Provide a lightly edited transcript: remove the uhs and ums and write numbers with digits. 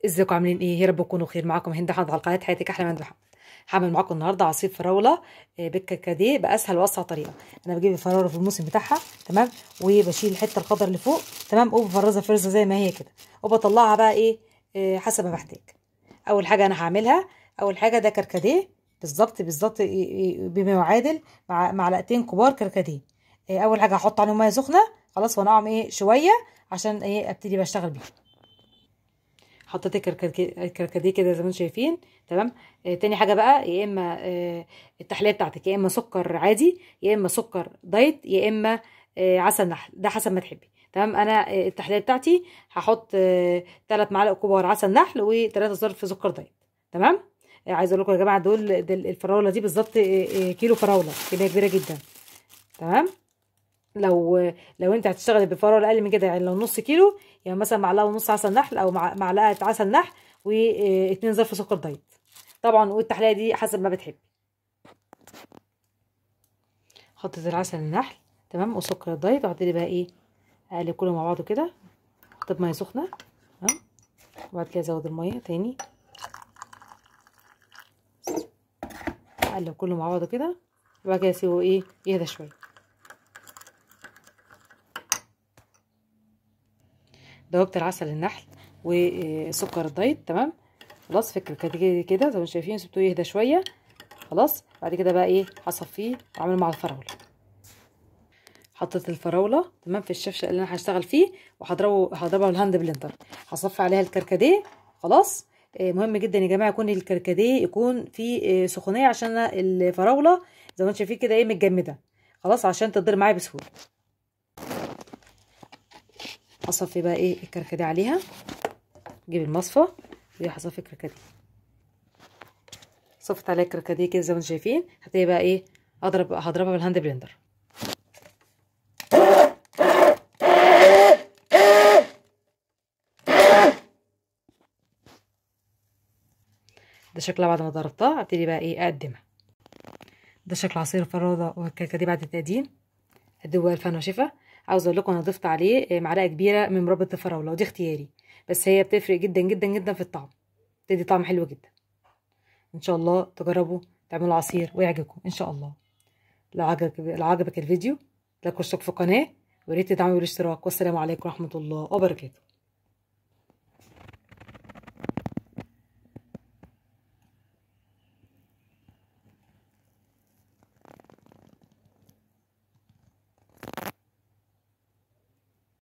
ازيكم عاملين ايه؟ يا رب تكونوا بخير. معاكم هند احمد على قناة حياتك احلى من محمد. هعمل معاكم النهارده عصير فراوله بالكركديه باسهل واسرع طريقه. انا بجيب الفراوله في الموسم بتاعها، تمام، وبشيل الحتة الخضر اللي فوق، تمام، وبفرزها فرزه زي ما هي كده، وبطلعها بقى ايه حسب ما بحتاج. اول حاجة انا هعملها، اول حاجة ده كركديه بالظبط بالظبط بما يعادل مع معلقتين كبار كركديه. اول حاجة هحط عليهم مية سخنة، خلاص، وانقعهم ايه شوية عشان ايه ابتدي بشتغل بيه. حطيت الكركديه كده زي ما انتم شايفين، تمام. تاني حاجة بقى، يا اما التحلية بتاعتك يا اما سكر عادي، يا اما سكر diet، يا اما عسل نحل، ده حسب ما تحبي، تمام. انا التحلية بتاعتي هحط 3 معالق كبار عسل نحل و3 ظرف سكر diet، تمام. عايزه اقول لكم يا جماعة دول الفراوله دي بالظبط كيلو فراوله، كمية كبيرة جدا، تمام. لو انت هتشتغلي بفراوله اقل من كده، يعني لو نص كيلو، يعني مثلا معلقه ونص عسل نحل او معلقه عسل نحل و2 ظرف سكر diet طبعا، والتحليه دي حسب ما بتحبي. حطيت العسل النحل، تمام، وسكر ال diet، وهبتدي بقى ايه اقلب كله مع بعضه كده. حطيت مية سخنة، تمام، وبعد كده ازود المية تاني، اقلب كله مع بعضه كده، وبعد كده اسيبه ايه يهدى شوية. دوبت العسل النحل وسكر ال diet، تمام، خلاص، في الكركديه كده زي ما شايفين، سبته يهدى شوية، خلاص. بعد كده بقى ايه هصفيه واعمله مع الفراوله. حطيت الفراوله، تمام، في الشفشه اللي انا هشتغل فيه، وهضربها بال hand blender. هصفي عليها الكركديه، خلاص. مهم جدا يا جماعة يكون الكركديه يكون فيه سخونيه، عشان الفراوله زي ما انتم شايفين كده ايه متجمده، خلاص، عشان تضرب معايا بسهولة. هصفي بقى ايه الكركديه عليها، اجيب المصفى وهصفي الكركديه. صفت عليها الكركديه كده زي ما انتم شايفين. هبتدي بقى ايه هضربها بال hand blender. ده شكلها بعد ما ضربتها. هبتدي بقى ايه اقدمها. ده شكل عصير الفراوله والكركديه بعد التقديم. قدموا بقى الفن وشفا. عاوزه اقول لكم انا ضفت عليه معلقه كبيرة من مربى الفراوله، ودي اختياري، بس هي بتفرق جدا جدا جدا في الطعم، بتدي طعم حلو جدا. ان شاء الله تجربوا تعملوا عصير ويعجبكم ان شاء الله. لو عجبك الفيديو like واشترك في القناة، وريت تدعموا بالاشتراك. والسلام عليكم ورحمة الله وبركاته.